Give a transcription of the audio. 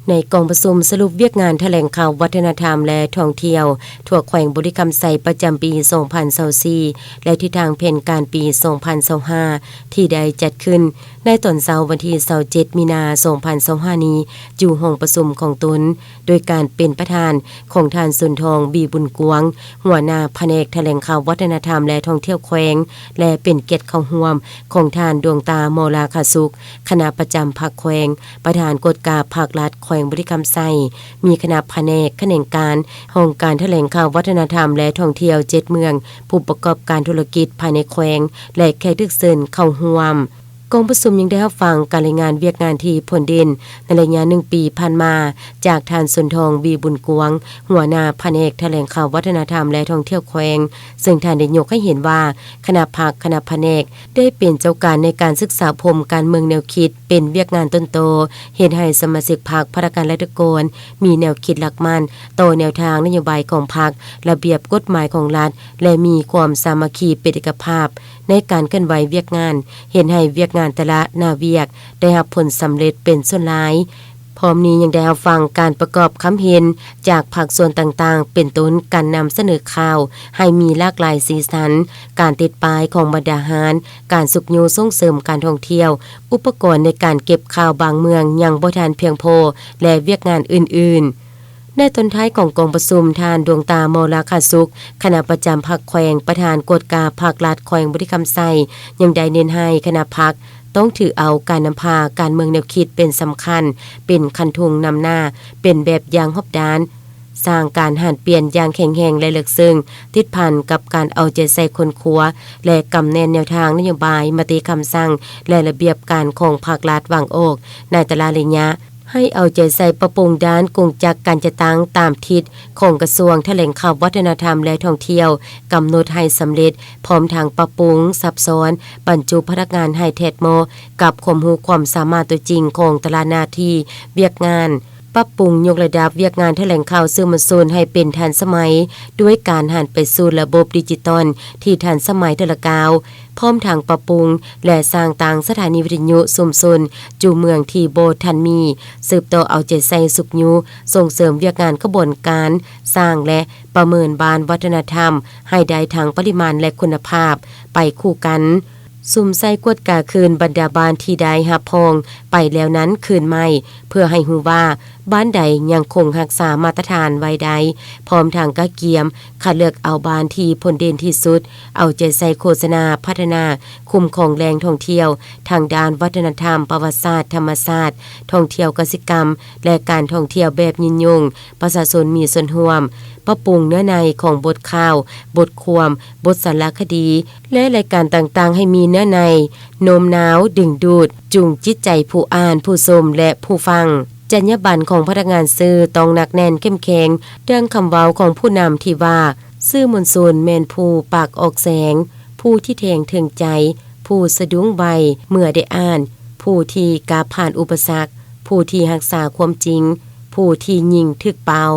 ໃນກອງປະຊຸມສະຫຼຸບວຽກງານຖະແຫຼງຂ່າວວັດທະນະທຳ ແລະ ທ່ອງທ່ຽວ ທົ່ວແຂວງບໍລິຄຳໄຊ ປະຈຳປີສອງພັນຊາວສີ່ ແລະ ທິດທາງແຜນການປີສອງພັນຊາວຫ້າ ທີ່ໄດ້ຈັດຂຶ້ນໃນຕອນເຊົ້າວັນທີຊາວເຈັດ ມີນາ ສອງພັນຊາວຫ້ານີ້ ຢູ່ຫ້ອງປະຊຸມຂອງຕົນ ໂດຍການເປັນປະທານຂອງທ່ານ ສົນທອງ ບີ ບຸນກວາງ ຫົວໜ້າພະແນກຖະແຫຼງຂ່າວວັດທະນະທຳ ແລະ ທ່ອງທ່ຽວແຂວງ ແລະ ເປັນກຽດເຂົ້າຮ່ວມຂອງທ່ານ ດວງຕາ ມໍລາຄາສຸກ ຄະນະປະຈຳພັກແຂວງ, ປະທານກວດກາພັກລັດແຂວງບໍລິຄຳໄຊ, ມີຄະນະພະແນກ, ຂະແໜງການ, ຫ້ອງການຖະແຫຼງຂ່າວວັດທະນະທຳ ແລະ ທ່ອງທ່ຽວເຈັດເມືອງ, ຜູ້ປະກອບການທຸລະກິດພາຍໃນແຂວງ ແລະ ແຂກຖືກເຊີນເຂົ້າຮ່ວມ. ກອງປະຊຸມຍັງໄດ້ຮັບຟັງການລາຍງານວຽກງານທີ່ພົ້ນເດັ່ນໃນໄລຍະໜຶ່ງປີຜ່ານມາ ຈາກທ່ານ ສົນທອງ ບີ ບຸນກວາງ ຫົວໜ້າພະແນກຖະແຫຼງຂ່າວວັດທະນະທຳ ແລະ ທ່ອງທ່ຽວແຂວງ, ເຊິ່ງທ່ານໄດ້ຍົກໃຫ້ເຫັນວ່າ ຄະນະພັກ, ຄະນະພະແນກ ໄດ້ເປັນເຈົ້າການໃນການສຶກສາອົບຮົມການເມືອງແນວຄິດເປັນວຽກງານຕົ້ນຕໍ, ເຮັດໃຫ້ສະມາຊິກພັກ, ພະນັກງານລັດຖະກອນ ມີແນວຄິດຫຼັກໝັ້ນຕໍ່ແນວທາງນະໂຍບາຍຂອງພັກ, ລະບຽບກົດໝາຍຂອງລັດ ແລະ ມີຄວາມສາມັກຄີເປັນເອກະພາບໃນການເຄື່ອນໄຫວວຽກງານ, ເຮັດໃຫ້ວຽກງານແຕ່ລະໜ້າວຽກໄດ້ຮັບຜົນສຳເລັດເປັນສ່ວນຫຼາຍ. ພ້ອມນີ້ຍັງໄດ້ຮັບຟັງການປະກອບຄຳເຫັນຈາກພາກສ່ວນຕ່າງໆ ເປັນຕົ້ນການນຳສະເໜີຂ່າວໃຫ້ມີຫຼາກຫຼາຍສີສັນ, ການຕິດປ້າຍຂອງບັນດາຮ້ານ, ການຊຸກຍູ້ສົ່ງເສີມການທ່ອງທ່ຽວ, ອຸປະກອນໃນການເກັບຂ່າວບາງເມືອງຍັງບໍ່ທັນພຽງພໍ ແລະ ວຽກງານອື່ນໆ. ໃນຕອນທ້າຍຂອງກອງປະຊຸມ, ທ່ານ ດວງຕາ ມໍລາຄາສຸກ ຄະນະປະຈຳພັກແຂວງ, ປະທານກວດກາພັກລັດແຂວງບໍລິຄຳໄຊ ຍັງໄດ້ເນັ້ນໃຫ້ຄະນະພັກ ຕ້ອງຖືເອົາການນຳພາການເມືອງແນວຄິດເປັນສຳຄັນ, ເປັນຄັນທຸງນຳໜ້າ, ເປັນແບບຢ່າງຮອບດ້ານ, ສ້າງການຫັນປ່ຽນຢ່າງແຂງແຮງ ແລະ ເລິກເຊິ່ງ, ຕິດພັນກັບການເອົາໃຈໃສ່ຄົ້ນຄວ້າ ແລະ ກຳແໜ້ນແນວທາງນະໂຍບາຍ, ມະຕິຄຳສັ່ງ ແລະ ລະບຽບການຂອງພັກລັດວາງອອກໃນແຕ່ລະໄລຍະ, ໃຫ້ເອົາໃຈໃສ່ປັບປຸງດ້ານກົງຈັກການຈັດຕັ້ງຕາມທິດຂອງກະຊວງຖະແຫຼງຂ່າວ ວັດທະນະທຳ ແລະ ທ່ອງທ່ຽວ ກຳນົດໃຫ້ສຳເລັດ, ພ້ອມທັງປັບປຸງ, ຊັບຊ້ອນ, ບັນຈຸພະນັກງານໃຫ້ແທດເໝາະກັບຄວາມຮູ້ຄວາມສາມາດຕົວຈິງຂອງແຕ່ລະໜ້າທີ່ວຽກງານ, ປັບປຸງຍົກລະດັບວຽກງານຖະແຫຼງຂ່າວສື່ມວນຊົນໃຫ້ເປັນທັນສະໄໝ ດ້ວຍການຫັນໄປສູ່ລະບົບດິຈິຕອນທີ່ທັນສະໄໝເທື່ອລະກ້າວ, ພ້ອມທັງປັບປຸງ ແລະ ສ້າງຕັ້ງສະຖານີວິທະຍຸຊຸມຊົນຢູ່ເມືອງທີ່ບໍ່ທັນມີ, ສືບຕໍ່ເອົາໃຈໃສ່ຊຸກຍູ້ສົ່ງເສີມວຽກງານຂະບວນການສ້າງ ແລະ ປະເມີນບ້ານວັດທະນະທຳໃຫ້ໄດ້ທັງປະລິມານ ແລະ ຄຸນນະພາບໄປຄູ່ກັນ. ສຸມໃສ່ກວດກາຄືນບັນດາບ້ານທີ່ໄດ້ຮັບຮອງໄປແລ້ວນັ້ນຄືນໃໝ່ ເພື່ອໃຫ້ຮູ້ວ່າ ບ້ານໃດຍັງຄົງຮັກສາມາດຕະຖານໄວ້ໄດ້, ພ້ອມທັງກະກຽມຄັດເລືອກເອົາບ້ານທີ່ພົ້ນເດັ່ນທີ່ສຸດ, ເອົາໃຈໃສ່ໂຄສະນາ, ພັດທະນາ, ຄຸ້ມຄອງແຫຼ່ງທ່ອງທ່ຽວທາງດ້ານວັດທະນະທຳ, ປະຫວັດສາດ, ທຳມະຊາດ, ທ່ອງທ່ຽວກະສິກຳ ແລະ ການທ່ອງທ່ຽວແບບຍືນຍົງ, ປະຊາຊົນມີສ່ວນຮ່ວມ, ປັບປຸງເນື້ອໃນຂອງບົດຂ່າວ, ບົດຄວາມ, ບົດສາລະຄະດີ ແລະ ລາຍການຕ່າງໆ ໃຫ້ມີເນື້ອໃນໂນ້ມນ້າວ, ດຶງດູດ, ຈູງຈິດໃຈຜູ້ອ່ານ, ຜູ້ຊົມ ແລະ ຜູ້ຟັງ. ຈັນຍາບັນຂອງພະນັກງານສື່ຕ້ອງໜັກແໜ້ນເຂັ້ມແຂງ, ດັ່ງຄຳເວົ້າຂອງຜູ້ນຳທີ່ວ່າ, ສື່ມວນຊົນແມ່ນຜູ້ປາກອອກແສງ, ຜູ້ທີ່ແທງເຖິງໃຈ, ຜູ້ສະດຸ້ງໄວເມື່ອໄດ້ອ່ານ, ຜູ້ທີ່ກ້າຜ່ານອຸປະສັກ, ຜູ້ທີ່ຮັກສາຄວາມຈິງ, ຜູ້ທີ່ຍິງຖືກເປົ້າ.